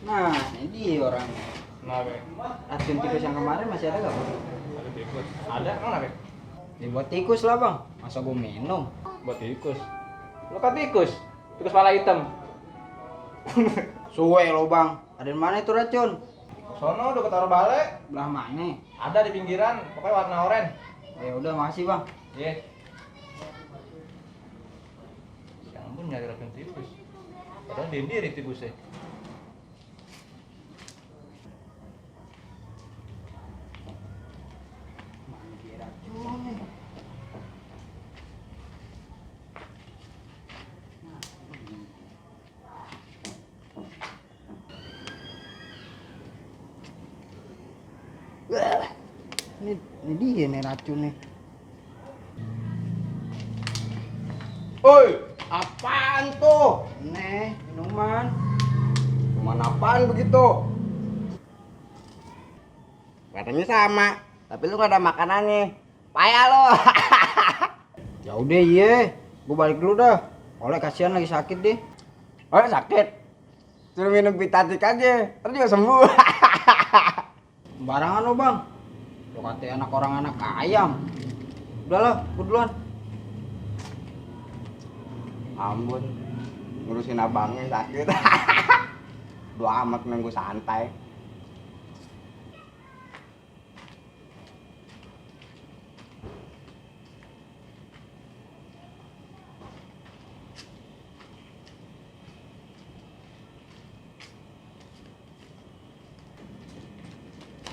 Nah, ini orang Kenapa? racun tikus yang kemarin masih ada gak, Bang? Ada tikus. Ada emang kenapa? Ya buat tikus lah, Bang. Masa gua minum? Buat tikus. Lo kan tikus. Tikus kepala hitam. Suwe lo, Bang. Ada di mana itu racun? Sono udah ketaruh balik. Belah mana? Ada di pinggiran, pokoknya warna oranye. Ya udah, makasih, Bang. Iya. Si Ambon nyari racun tikus. Padahal dia sendiri tikusnya. Mana dia racunnya? Wah, ini dia nih racun nih. Oi, apaan tuh? Nih, minuman. Cuman apaan begitu? Katanya sama, tapi lu gak ada makanannya. Payah lo. Ya udah, iya. Gua balik dulu dah. Oleh kasihan lagi sakit deh. Oh sakit? Suruh minum Vitatik aja, ntar juga sembuh. Barangan lo, Bang. Lo kata anak orang anak ayam. Udahlah, gua duluan. Ampun, ngurusin abangnya sakit. Doa amat nunggu santai.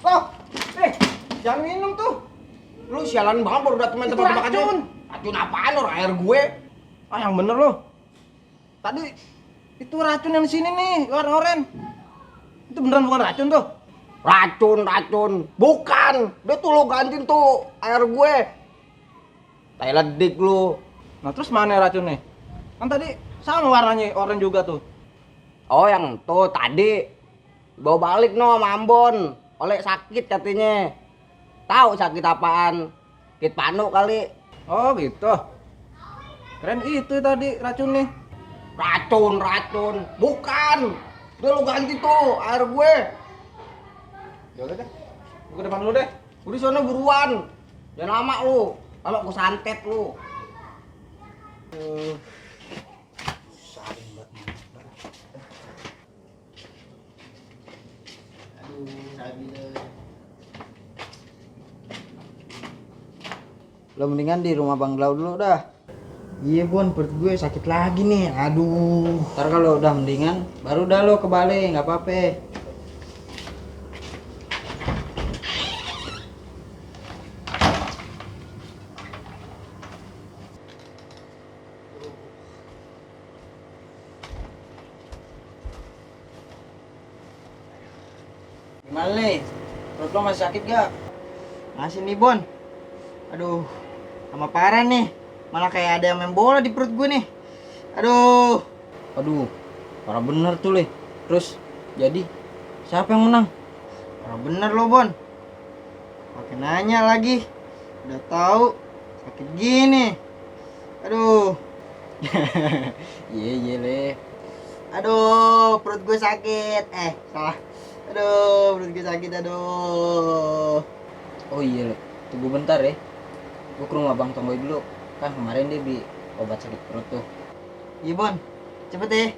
Oh, jangan minum tuh. Lu sialan banget baru datang main Itu tebak-tebakan aja. racun. Racun apaan orang air gue? Ah yang bener lo. Tadi itu racun yang di sini nih, warna oranye. Itu beneran bukan racun tuh. Racun. Bukan. Dia tuh lo gantiin tuh air gue. Tai ledik lu. Nah terus mana racunnya? Kan tadi sama warnanya oranye juga tuh. Oh yang tuh tadi bawa balik no sama Ambon. Oleh sakit katanya. Tahu sakit apaan? Sakit panu kali. Oh gitu. Keren itu tadi racunnya. Racun. Bukan. Dia lu ganti tuh air gue. Ya udah deh. Gua ke depan dulu deh. Udah sana buruan. Jangan lama lu. Lama gue santet lu. Saling buat mana? Aduh, sabi deh. Lo mendingan di rumah Bang Glau dulu dah. Iya, Bon, perut gue sakit lagi nih. Aduh. Ntar kalau udah mendingan, baru dah lo ke Bali, nggak apa-apa. Gimana nih? Perut lo masih sakit gak? Masih nih, Bon. Aduh, sama parah nih. Malah kayak ada yang main bola di perut gue nih. Aduh. Parah bener tuh, Le. Terus, jadi, siapa yang menang? Parah bener lo, Bon. Pakai nanya lagi. Udah tahu sakit gini. Aduh. Iya, Le. Aduh, perut gue sakit. Salah. Aduh, perut gue sakit, aduh. Oh iya, Le. Tunggu bentar ya. Gue ke rumah Bang Tomboy dulu. Kan kemarin dia beli obat sakit perut tuh. Iya, Bon. Cepet ya.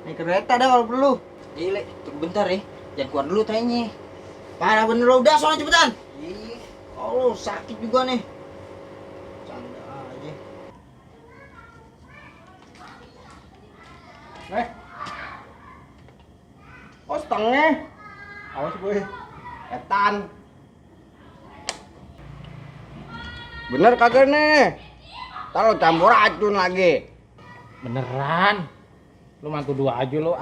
Naik kereta dah kalau perlu. Iya, Le. Tunggu bentar ya. Jangan keluar dulu tanya. Parah bener lo. Udah, soalnya cepetan. Iya. Oh, sakit juga nih. Canda aja. Oh setengah. Awas gue. Etan. Bener kagak nih? Ntar lo campur racun lagi. Beneran. Lu mantu dua aja lo.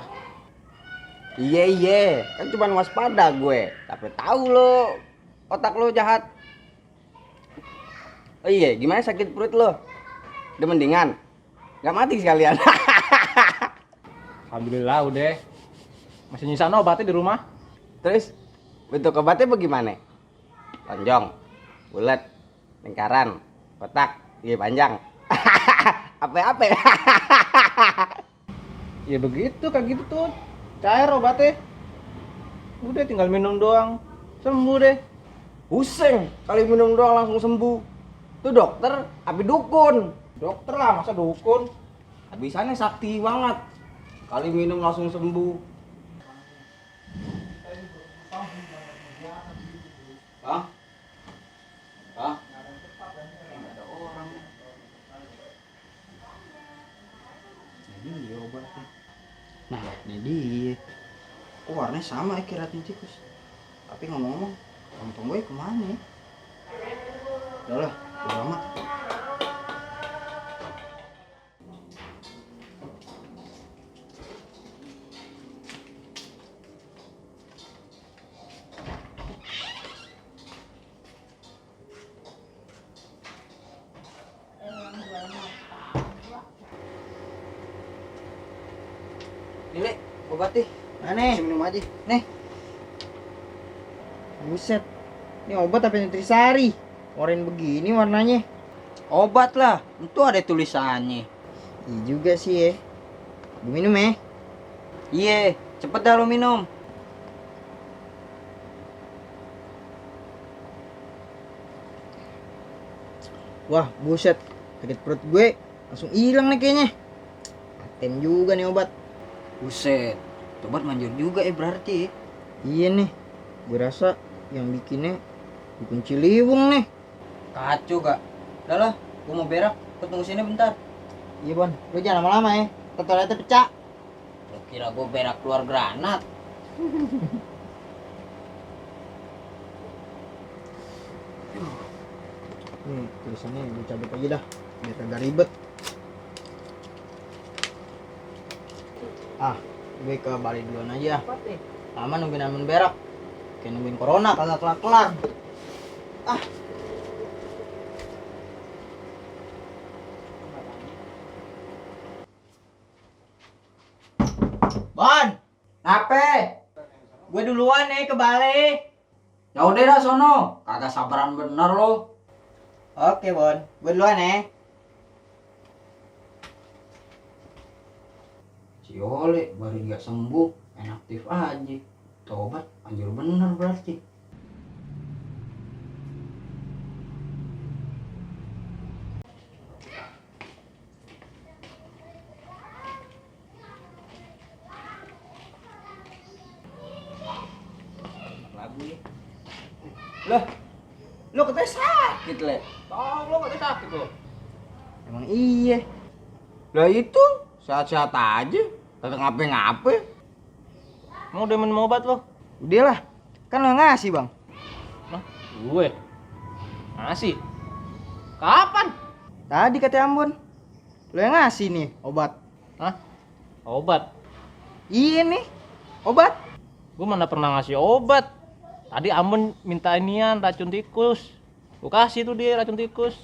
Iya. Kan cuma waspada gue. Tapi tahu lo otak lo jahat. Oh iya, gimana sakit perut lo? Udah mendingan? Gak mati sekalian. Alhamdulillah udah. Masih nyisa obatnya di rumah. Terus bentuk obatnya bagaimana? Lonjong, bulat, lingkaran, kotak, iya panjang. Apa-apa? Ya begitu kayak gitu tuh. Cair obatnya. Udah tinggal minum doang. Sembuh deh. Pusing, kali minum doang langsung sembuh. Tuh dokter, tapi dukun. Dokter lah, masa dukun. Bisanya sakti banget. Kali minum langsung sembuh. Hah? Hah? Ada orang. Ini dia obatnya. Nah, ini dia. Oh, warnanya sama ya kayak ratnya tikus. Tapi ngomong-ngomong, kantong gue kemana ya? Udah lah, udah lama. Nile, obat deh. Nah nih, Minum aja. nih. Buset. Ini obat apa nutrisari? Warnain begini warnanya. Obat lah, itu ada tulisannya. Iya juga sih ya. Gue minum ya. Iya, cepet dah lo minum. Wah, buset. Sakit perut gue langsung hilang nih kayaknya. Paten juga nih obat. Buset. Obat manjur juga berarti. Iya nih. Gue rasa yang bikinnya dukun Ciliwung nih. Kacau gak? Udah lah, gue mau berak. Gue tunggu sini bentar. Iya Bon, lu jangan lama-lama ya. Toiletnya pecah. Lu kira gue berak keluar granat. Nih, tulisannya gue cabut aja dah. Biar kagak ribet. Ah, gue ke Bali duluan aja. Lama nungguin berak. Kayak nungguin corona kagak kelar-kelar. Ah. Bon, nape? Gue duluan nih ke Bali. Ya udah dah sono, kagak sabaran bener lo. Oke Bon, gue duluan ya. Si Ole baru dia sembuh, inaktif aja. Tobat anjir bener berarti. Lagu ya. Loh, lo katanya sakit le. Oh, lo katanya sakit lo. Emang iya. Lah itu sehat-sehat aja. Kagak ngape-ngape. Mau udah minum obat lo? Udah lah, kan lo ngasih bang. Nah, gue ngasih. Kapan? Tadi kata Ambon. Lo yang ngasih nih obat. Hah? Obat? Iya nih, obat. Gue mana pernah ngasih obat. Tadi Ambon minta inian racun tikus. Gue kasih tuh dia racun tikus.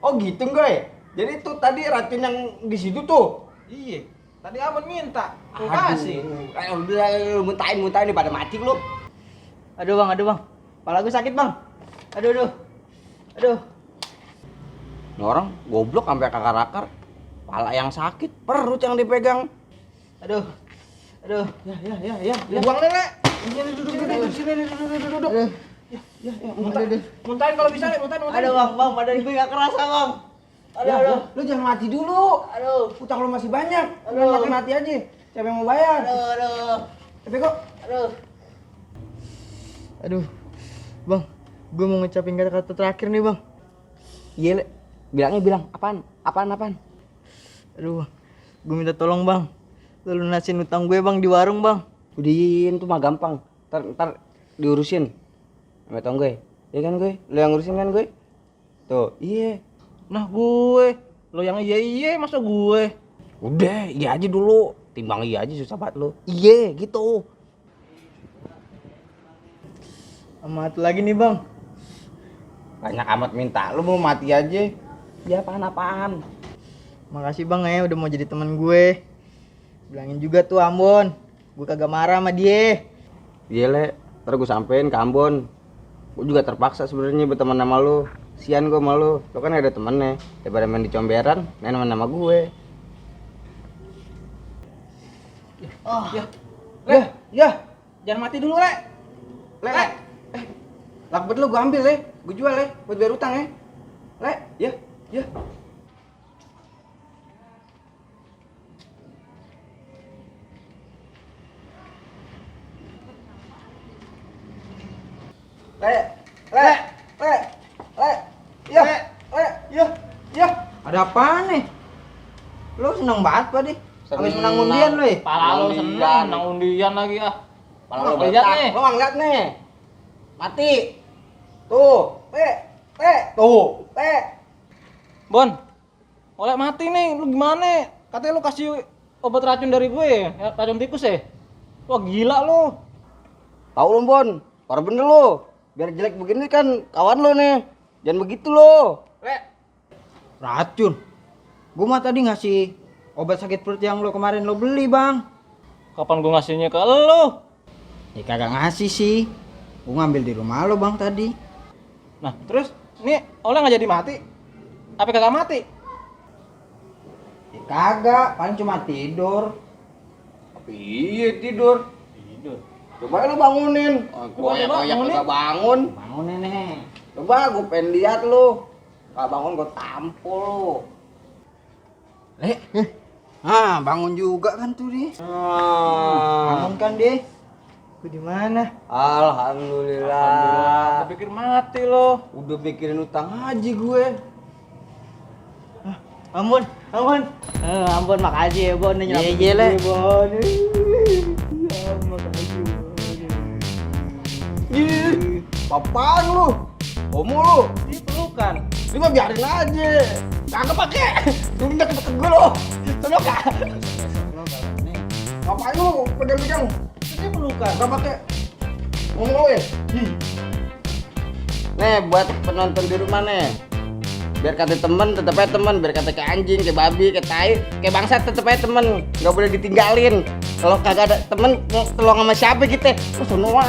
Oh gitu gue. Jadi tuh tadi racun yang di situ tuh. Iya. Tadi Ambon minta. Gue kasih. Udah muntahin nih pada mati lu. Aduh bang. Kepala gue sakit bang. Aduh. Ini orang goblok sampai akar-akar. Kepala yang sakit, perut yang dipegang. Aduh. Ya. Buang nih, Le. Sini duduk. Aduh. Muntahin kalau bisa, Le. Muntahin. Aduh bang, badan gue gak kerasa bang. Aduh. Lu jangan mati dulu. Aduh. Utang lu masih banyak. Lu Aduh. mati aja. Siapa yang mau bayar? Aduh. Tapi kok Aduh. Bang, gue mau ngucapin kata-kata terakhir nih bang. iya, Le. Bilangnya bilang apaan? Aduh, gue minta tolong bang. Lu lunasin utang gue bang di warung bang. Udiin tuh mah gampang. Ntar diurusin. Sama tong gue. Iya kan gue? Lu yang ngurusin kan gue? Tuh, iya. Nah, gue. Lo yang iya, masa gue? Udah, iya aja dulu. Timbang iya aja susah banget lu. Iya, gitu. Sama satu lagi nih bang. Banyak amat minta, lu mau mati aja. Ya apaan? Makasih bang ya udah mau jadi teman gue. Bilangin juga tuh Ambon. Gue kagak marah sama dia. Iya, Le. Ntar gue sampein ke Ambon. Gue juga terpaksa sebenarnya berteman sama lu. Sian gue sama lu. Lu kan ada temennya. Daripada main di comberan, main sama gue. Ya. Le, jangan mati dulu, Le. Le. Lakbet lu gua ambil, Le. Gua jual, Le, buat bayar utang ya. Le, ya, ya. Le, le, le, le, ya, le, ya, ya. Ada apaan nih? Lu seneng banget, Pak, di? Habis menang undian lu, ya? Pala lo seneng, menang undian lagi ah. Pala lo Lihat betak. nih. Lo nggak ngeliat nih? Mati. Tuh, tuh, Bon, oleh mati nih, lu gimana? Katanya lu kasih obat racun dari gue, ya, racun tikus ya? Wah gila lu. tahu lu, Bon. Parah bener lu. Biar jelek begini kan kawan lu nih. Jangan begitu lu. Racun. Gua mah tadi ngasih obat sakit perut yang lu kemarin lu beli, Bang. Kapan gue ngasihnya ke lu? Ya kagak ngasih sih. Gua ngambil di rumah lu, Bang, tadi. Nah terus, ini oleh nggak jadi mati? Apa kagak mati? Ya kagak, paling cuma tidur. Iya tidur. Coba lu bangunin. Koyak-koyak kagak bangun. Bangunin nih. Coba gua pengen lihat lu. Kalau bangun gua tampol lu. Ah, bangun juga kan tuh dia. Bangun kan dia. Gua di mana? Alhamdulillah. Gue pikir mati lo. Udah pikirin utang haji gue. Ampun, ampun. Ampun, makasih ya, Bon. Iya, Le. Bon. Ih, apaan lu? Homo lu? Ini pelukan. Ini mah biarin aja. Kagak pakai. Lu deket-deket gue lu. Tolong kak. Ngapain lu pegang-pegang? Ini pelukan. Gak pakai. Ngomong lu ya? Nih buat penonton di rumah nih. Biar kata temen tetep aja temen. Biar kata kayak anjing, kayak babi, kayak tai, kayak bangsat tetep aja temen. Gak boleh ditinggalin. Kalau kagak ada temen mau tolong sama siapa kita? Lu sonoan.